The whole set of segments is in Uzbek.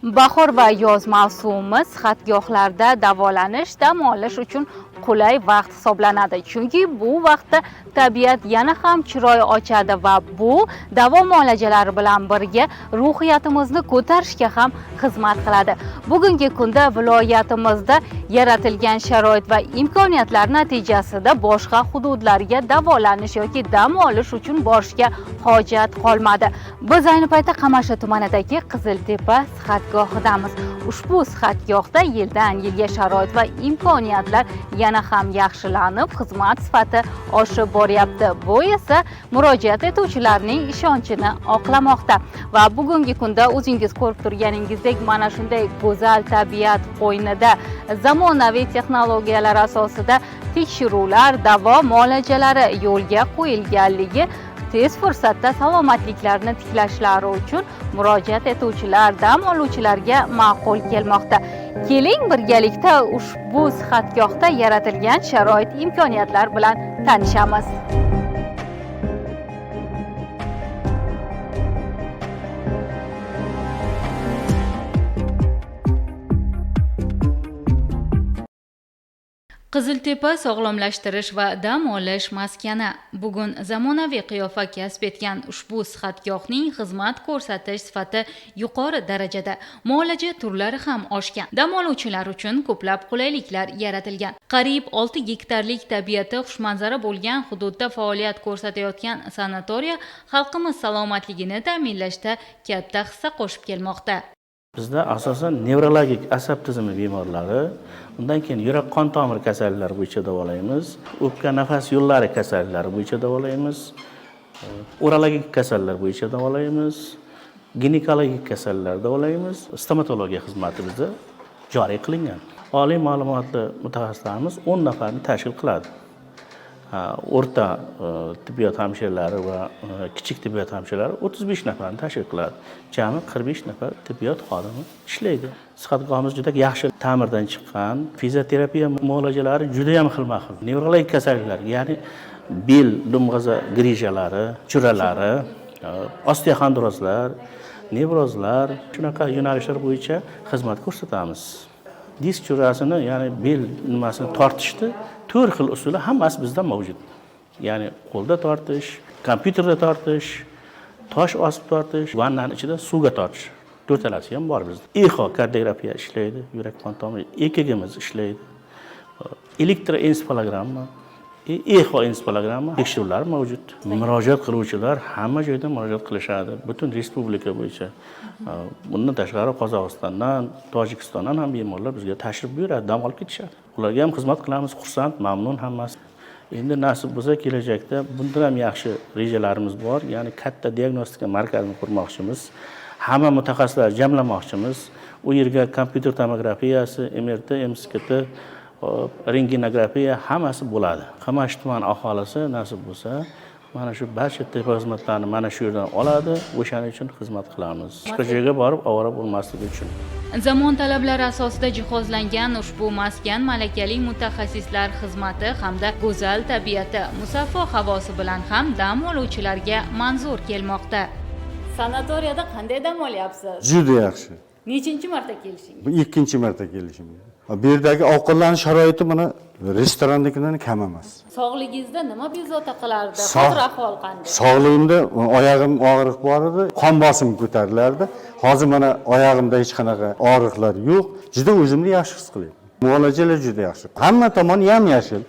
Bahor va yoz mavsumi sihatgohlarda davolanish, dam olish uchun qulay vaqt hisoblanadi. Chunki bu vaqtda tabiat yana ham chiroy ochadi va bu davo muolajalari bilan birga ruhiyatimizni ko'tarishga ham xizmat qiladi. Bugungi kunda viloyatimizda yaratilgan sharoit va imkoniyatlar natijasida boshqa hududlarga davolanish yoki dam olish uchun borishga hojat qolmadi. Biz ayni paytda Qamashi tumanidagi Qiziltepa sihatgohidamiz. Ushbu sihatgohda yildan yilga sharoit va imkoniyatlar yana ham yaxshilanib, xizmat sifati oshib boryapti. Bu esa murojaat etuvchilarning ishonchini oqlamoqda. Va bugungi kunda o'zingiz ko'rib turganingizdek mana shunday go'zal tabiat qo'ynida zamonaviy texnologiyalar asosida tekshiruvlar, davo muolajalari yo'lga qo'yilganligi tez fursatda salomatliklarini tiklashlari uchun murojaat etuvchilar, dam oluvchilarga ma'qul kelmoqda. Keling, birgalikda ushbu sihatgohda yaratilgan sharoit, imkoniyatlar bilan tanishamiz. Qiziltepa sog'lomlashtirish va dam olish maskani bugun zamonaviy qiyofa kasb etgan ushbu sihatgohning xizmat ko'rsatish sifati yuqori darajada, muolaja turlari ham oshgan. Dam oluvchilar uchun ko'plab qulayliklar yaratilgan. Qariyb 6 gektarlik tabiati xushmanzara bo'lgan hududda faoliyat ko'rsatayotgan sanatoriya xalqimiz salomatligini ta'minlashda katta hissa qo'shib kelmoqda. Bizda asosan nevrologik asab tizimi bemorlari, undan keyin yurak qon tomir kasalliklari bo'yicha davolaymiz, o'pka nafas yo'llari kasalliklari bo'yicha davolaymiz, urologik kasallar bo'yicha davolaymiz, ginekologik kasallar davolaymiz. Stomatologiya xizmati bizda joriy qilingan. Oliy ma'lumotli mutaxassislarimiz 10 nafarni tashkil qiladi. O'rta tibbiyot hamshiralari va kichik tibbiyot hamshiralari 35 nafarni tashkil qiladi. Jami 45 nafar tibbiyot xodimi ishlaydi. Sihatgohimiz juda yaxshi ta'mirdan chiqqan, fizioterapiya muolajalari juda ham xilma-xil. Nevrologik kasalliklar, ya'ni bel, dumg'aza grijalari, churalari, osteoxondrozlar, nevrozlar, shunaqa yo'nalishlar bo'yicha xizmat ko'rsatamiz. Disk churasini, ya'ni bel nimasini tortishni 4 xil usuli hammasi bizda mavjud. Ya'ni qo'lda tortish, kompyuterda tortish, tosh osib tortish, vannani ichida suvga tortish. To'rtalasi ham bor bizda. Exokardiografiya ishlaydi, yurak qon tomir EKGimiz ishlaydi. Elektroensefalogramma, exoensefalogramma tekshiruvlar mavjud. Murojaat qiluvchilar hamma joydan murojaat qilishadi, butun respublika bo'yicha. Bundan tashqari Qozog'istondan, Tojikistondan ham bemorlar bizga tashrif buyuradi, dam olib ketishadi. Ularga ham xizmat qilamiz, xursand, mamnun hammasi. Endi nasib bo'lsa kelajakda bundan ham yaxshi rejalarimiz bor. Ya'ni katta diagnostika markazini qurmoqchimiz. Hamma mutaxassislar jamlamoqchimiz. U yerga kompyuter tomografiyasi, MRT, MSKT, rentgenografiya hammasi bo'ladi. Qamashi tuman aholisi nasib bo'lsa mana shu barcha tibbiy xizmatlarni mana shu yerdan oladi, o'shaning uchun xizmat qilamiz. Boshqa joyga borib ovora bo'lmasligi uchun. Zamon talablari asosida jihozlangan ushbu maskan malakali mutaxassislar xizmati hamda go'zal tabiati, musaffo havosi bilan ham dam oluvchilarga manzur kelmoqda. Sanatoriyada qanday dam olyapsiz? Juda yaxshi. Nechinchi marta kelishingiz? Bu ikkinchi marta kelishim. Bu yerdagi ovqatlanish sharoiti mana restorandagidan kam emas. Sog'ligingizda nima bezovta qilardi? Hozir ahvol qanday? Sog'lig'imda oyog'im og'riq bor edi, qon bosimi ko'tarilardi. Hozir mana oyog'imda hech qanaqa og'riqlar yo'q. Juda o'zimni yaxshi his qilyapman. Muolajalar juda yaxshi. Hamma tomon yam-yashil,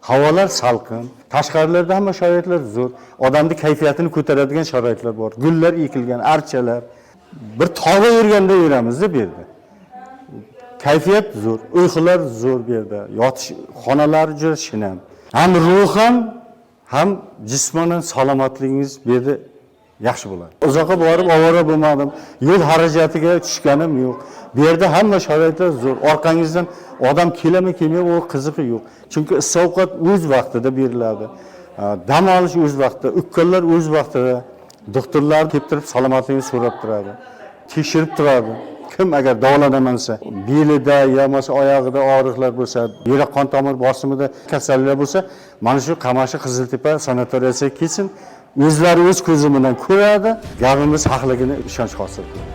havolar salqin, tashqarilarda hamma sharoitlar zo'r. Odamning kayfiyatini ko'taradigan sharoitlar bor. Gullar ekilgan, archalar. Bir tog'da yurganda yuramiz-da bu yerda. Kayfiyat zo'r, uyqular zo'r bu yerda. Yotish xonalari juda shinam. Ham ruhan, ham jismonan salomatligingiz bu yerda yaxshi bo'ladi. Uzoqqa borib ovora bo'lmadim, yo'l xarajatiga tushganim yo'q. Bu yerda hamma sharoitlar zo'r. Orqangizdan odam kelami, kelmaymi, u qizig'i yo'q. Chunki issiq ovqat o'z vaqtida beriladi. Dam olish o'z vaqtida, ukollar o'z vaqtida. Doktorlar kelib turib salomatligini so'rab turadi, tekshirib turadi. Kim agar davolanaman desa, belida yo bo'lmasa oyog'ida og'riqlar bo'lsa, yurak qon tomir bosimida kasalliklar bo'lsa, mana shu Qamashi Qiziltepa sanatoriyasiga kelsin, o'zlari o'z ko'zi bilan ko'radi, gapimiz haqligini ishonch hosil qiladi.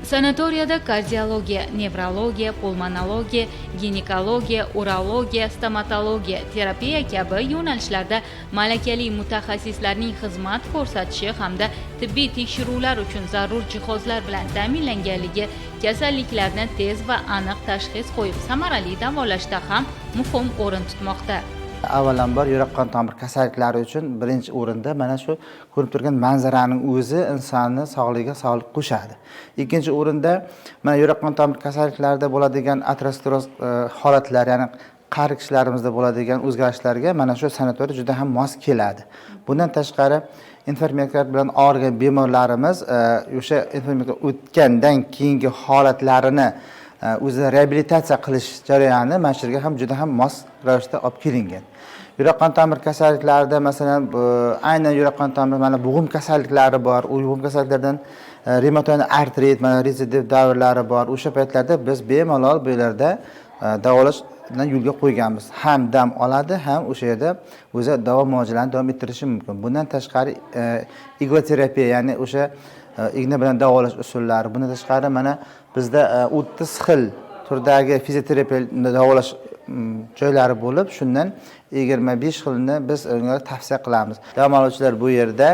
Sanatoriyada kardiologiya, nevrologiya, pulmonologiya, ginekologiya, urologiya, stomatologiya, terapiya kabi yo'nalishlarda malakali mutaxassislarning xizmat ko'rsatishi hamda tibbiy tekshiruvlar uchun zarur jihozlar bilan ta'minlanganligi kasalliklarni tez va aniq tashxis qo'yib, samarali davolashda ham muhim o'rin tutmoqda. Avvalambor, yurak qon tomir kasalliklari uchun birinchi o'rinda mana shu ko'rib turgan manzaraning o'zi insonni sog'ligiga sog'liq qo'shadi. Ikkinchi o'rinda mana yurak qon tomir kasalliklarida bo'ladigan ateroskleroz holatlar, ya'ni qari kishilarimizda bo'ladigan o'zgarishlarga mana shu sanatoriy juda ham mos keladi. Bundan tashqari, infarkt miokard bilan og'rigan bemorlarimiz o'sha infarkt miokard o'tgandan keyingi holatlarini o'zi reabilitatsiya qilish jarayoni mana shu yerga ham juda ham mos ravishda olib kelingan. Yurak qon tomir kasalliklarida, masalan, aynan yurak qon tomir, mana bo'g'im kasalliklari bor. U bo'g'im kasalliklaridan revmatoid artrit, mana retsidiv davrlari bor. O'sha paytlarda biz bemalol bu yerlarda davolashni yo'lga qo'yganmiz. Ham dam oladi, ham o'sha yerda o'zi davo muolajalarini davom ettirishi mumkin. Bundan tashqari, igloterapiya, ya'ni o'sha igna bilan davolash usullari. Bundan tashqari, mana bizda 30 xil turdagi fizioterapiya davolash joylari bo'lib, shundan 25 xilini biz unga tavsiya qilamiz. Dam oluvchilar bu yerda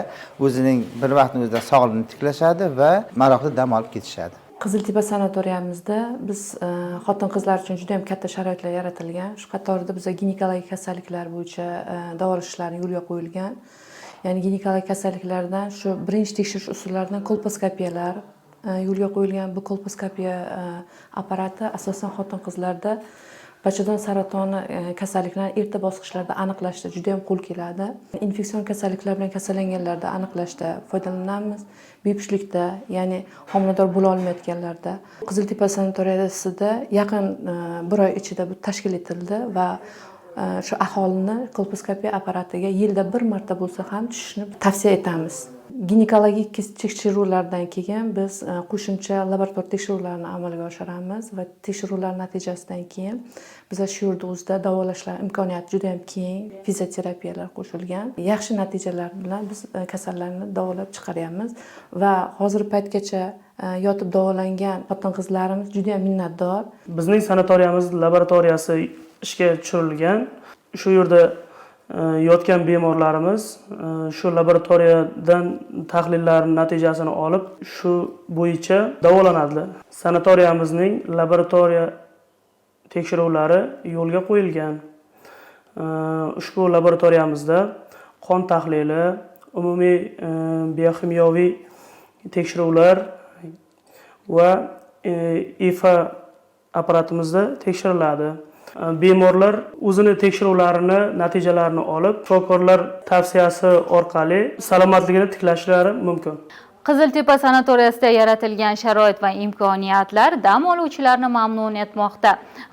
o'zining bir vaqtning o'zida sog'lig'ini tiklashadi va maroqli dam olib ketishadi. Qiziltepa sanatoriyamizda biz xotin qizlar uchun juda ham katta sharoitlar yaratilgan. Shu qatorida biza ginekologik kasalliklar bo'yicha davolash ishlari yo'lga qo'yilgan. Ya'ni ginekologik kasalliklardan shu birinchi tekshirish usullaridan kolposkopiyalar yo'lga qo'yilgan. Bu kolposkopiya apparati asosan xotin qizlarda bachadon saratoni kasalliklarini erta bosqichlarda aniqlashda juda ham qo'l keladi. Infeksion kasalliklar bilan kasallanganlarda aniqlashda foydalanamiz. Bepushtlikda, ya'ni homilador bo'la olmayotganlarda. Qiziltepa sanatoriyasida yaqin bir oy ichida bu tashkil etildi va shu aholini kolposkopiya apparatiga yilda bir marta bo'lsa ham tushishni tavsiya etamiz. Ginekologik tekshiruvlardan keyin biz qo'shimcha laborator tekshiruvlarni amalga oshiramiz va tekshiruvlar natijasidan keyin biza shu yerda o'zida davolashlar imkoniyati juda ham keng, fizioterapiyalar qo'shilgan. Yaxshi natijalar bilan biz kasallarni davolab chiqaryapmiz va hozirgi paytgacha yotib davolangan xotin qizlarimiz juda ham minnatdor. Bizning sanatoriyamiz laboratoriyasi ishga tushirilgan. Shu yerda yotgan bemorlarimiz shu laboratoriyadan tahlillar natijasini olib, shu bo'yicha davolanadilar. Sanatoriyamizning laboratoriya tekshiruvlari yo'lga qo'yilgan. Ushbu laboratoriyamizda qon tahlili, umumiy bioximyoviy tekshiruvlar va IFA apparatimizda tekshiriladi. Bemorlar o'zini tekshiruvlarini natijalarini olib, shifokorlar tavsiyasi orqali salomatligini tiklashlari mumkin. Qiziltepa sanatoriyasida yaratilgan sharoit va imkoniyatlar dam oluvchilarni mamnun etmoqda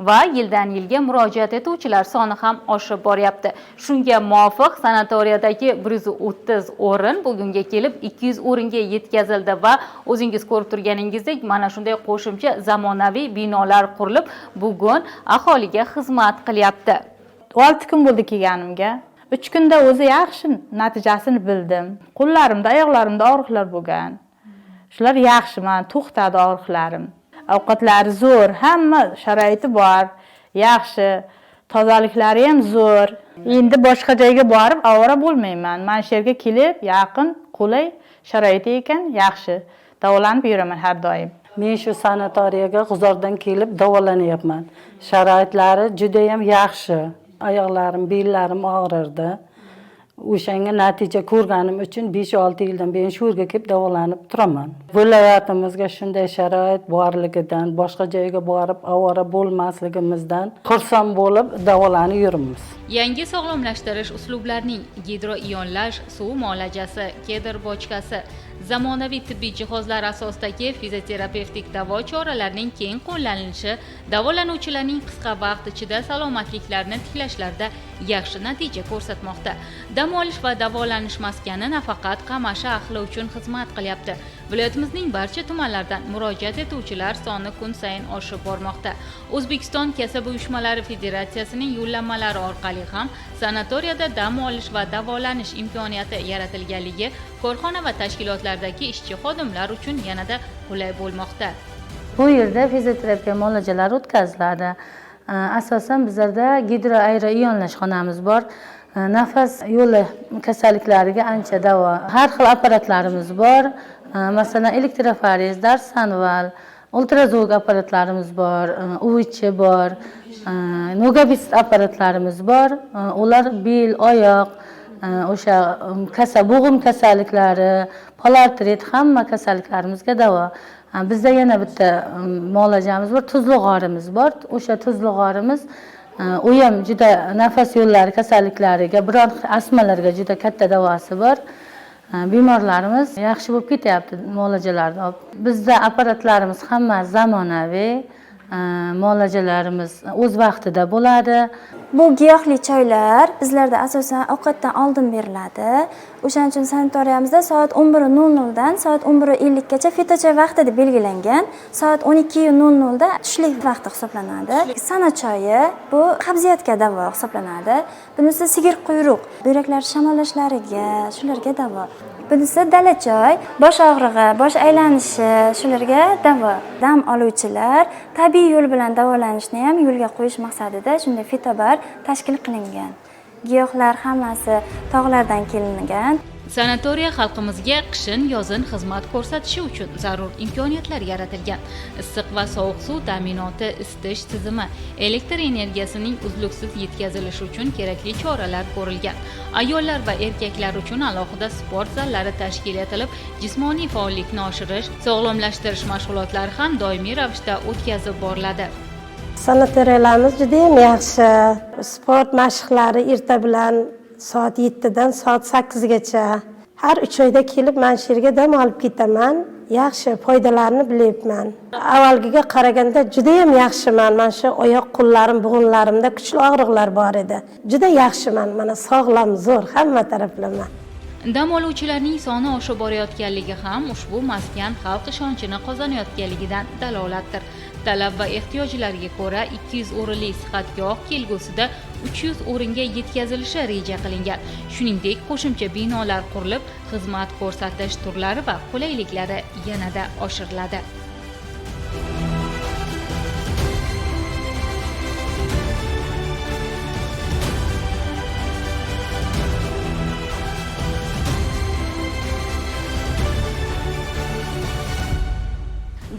va yildan yilga murojaat etuvchilar soni ham oshib boryapti. Shunga muvofiq sanatoriyadagi 130 o'rin bugunga kelib 200 o'ringa yetkazildi va o'zingiz ko'rib turganingizdek, mana shunday qo'shimcha zamonaviy binolar qurilib, bugun aholiga xizmat qilyapti. 6 kun bo'ldi kelganimga. 3 kunda o'zi yaxshi natijasini bildim. Qo'llarimda, oyoqlarimda og'riqlar bo'lgan, shular yaxshi, man to'xtadi og'riqlarim. Ovqatlari zo'r, hamma sharoiti bor, yaxshi, tozaliklari ham zo'r. Endi boshqa joyga borib ovora bo'lmayman. Mana shu yerga kelib, yaqin, qulay sharoiti ekan, yaxshi davolanib yuraman har doim. Men shu sanatoriyaga G'uzordan kelib davolanyapman. Sharoitlari judayam yaxshi. Oyoqlarim, bellarim og'rirdi. O'shanga natija ko'rganim uchun 5-6 yildan beri shu yerga kelib davolanib turaman. Viloyatimizga shunday sharoit borligidan, boshqa joyga borib ovora bo'lmasligimizdan xursand bo'lib davolanib yuribmiz. Yangi sog'lomlashtirish uslublarining gidroionlash suv muolajasi, kedr bochkasi, zamonaviy tibbiy jihozlar asosidagi fizioterapevtik davo choralarining keng qo'llanilishi davolanuvchilarning qisqa vaqt ichida salomatliklarini tiklashlarida yaxshi natija ko'rsatmoqda. Dam olish va davolanish maskani nafaqat Qamashi ahli uchun xizmat qilyapti. Viloyatimizning barcha tumanlaridan murojaat etuvchilar soni kun sayin oshib bormoqda. O'zbekiston Kasaba uyushmalari federatsiyasining yo'llanmalari orqali ham sanatoriyada dam olish va davolanish imkoniyati yaratilganligi korxona va tashkilotlardagi ishchi xodimlar uchun yanada qulay bo'lmoqda. Bu yerda fizioterapiya muolajalari o'tkaziladi. Asosan bizlarda gidroaeroionlash xonamiz bor. Nafas yo'li kasalliklariga ancha davo. Har xil apparatlarimiz bor. Masalan, elektroforez, darsanval, ultrazvuk apparatlarimiz bor, UVC bor, nogabist apparatlarimiz bor. Ular bel, oyoq, o'sha bo'g'im kasalliklari, polartrit, hamma kasalliklarimizga davo. Bizda yana bitta muolajamiz bor, tuzli g'orimiz bor. O'sha tuzli g'orimiz u ham juda nafas yo'llari kasalliklariga, bronx astmalarga juda katta davosi bor. Bemorlarimiz yaxshi bo'lib ketyapti muolajalarni olib. Bizda apparatlarimiz hamma zamonaviy, muolajalarimiz o'z vaqtida bo'ladi. Bu giyohli choylar bizlarda asosan ovqatdan oldin beriladi. O'shaning uchun sanatoriyamizda soat 11:00 dan soat 11:50 gacha fitochoy vaqti deb belgilangan. Soat 12:00 da tushlik vaqti hisoblanadi. Sana choyi bu qabziyatga davo hisoblanadi. Bunisi sigir quyruq, buyraklar shamollashlariga, shularga davo. Bunisi dala choy, bosh og'rig'i, bosh aylanishi, shularga davo. Dam oluvchilar tabiiy yo'l bilan davolanishni ham yo'lga qo'yish maqsadida shunday fitobar tashkil qilingan. Giyohlar hammasi tog'lardan kelingan. Sanatoriya xalqimizga qishin-yozin xizmat ko'rsatishi uchun zarur imkoniyatlar yaratilgan. Issiq va sovuq suv ta'minoti, isitish tizimi, elektr energiyasining uzluksiz yetkazilishi uchun kerakli choralar ko'rilgan. Ayollar va erkaklar uchun alohida sport zallari tashkil etilib, jismoniy faollikni oshirish, sog'lomlashtirish mashg'ulotlari ham doimiy ravishda o'tkazib boriladi. Sanatoriyalarimiz juda ham yaxshi. Sport mashqlari erta bilan soat 7 dan soat 8 gacha. Har 3 oyda kelib mana shu yerga dam olib ketaman. Yaxshi foydalarini bilyapman. Avvalgiga qaraganda juda ham yaxshiman. Mana shu oyoq qo'llarim, bo'g'inlarimda kuchli og'riqlar bor edi. Juda yaxshiman. Mana sog'lom, zo'r hamma taraflama. Dam oluvchilarning soni oshib borayotganligi ham ushbu maskan xalq ishonchini qozonayotganligidan dalolatdir. Talab va ehtiyojlarga ko'ra 200 o'rinli sihatgoh kelgusida 300 o'ringa yetkazilishi reja qilingan. Shuningdek, qo'shimcha binolar qurilib, xizmat ko'rsatish turlari va qulayliklari yanada oshiriladi.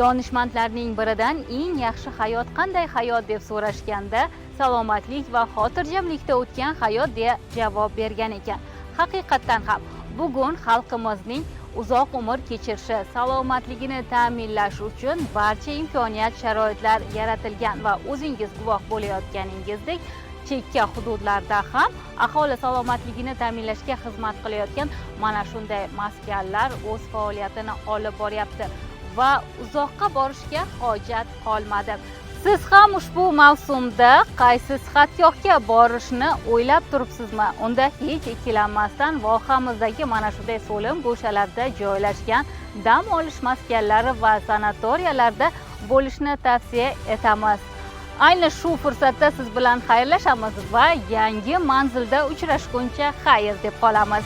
Donishmandlarning biridan eng yaxshi hayot qanday hayot deb so'rashganda, salomatlik va xotirjamlikda o'tgan hayot deya javob bergan ekan. Haqiqatdan ham bugun xalqimizning uzoq umr kechirishi, salomatligini ta'minlash uchun barcha imkoniyat, sharoitlar yaratilgan va o'zingiz guvoh bo'layotganingizdek, chekka hududlarda ham aholi salomatligini ta'minlashga xizmat qilayotgan mana shunday maskanlar o'z faoliyatini olib boryapti va uzoqqa borishga hojat qolmadi. Siz ham ushbu mavsumda qaysi sihatgohga borishni o'ylab turibsizmi? Unda hech ikkilanmasdan vohamizdagi mana shunday so'lim go'shalarda joylashgan dam olish maskanlari va sanatoriyalarda bo'lishni tavsiya etamiz. Ayni shu fursatda siz bilan xayrlashamiz va yangi manzilda uchrashguncha xayr deb qolamiz.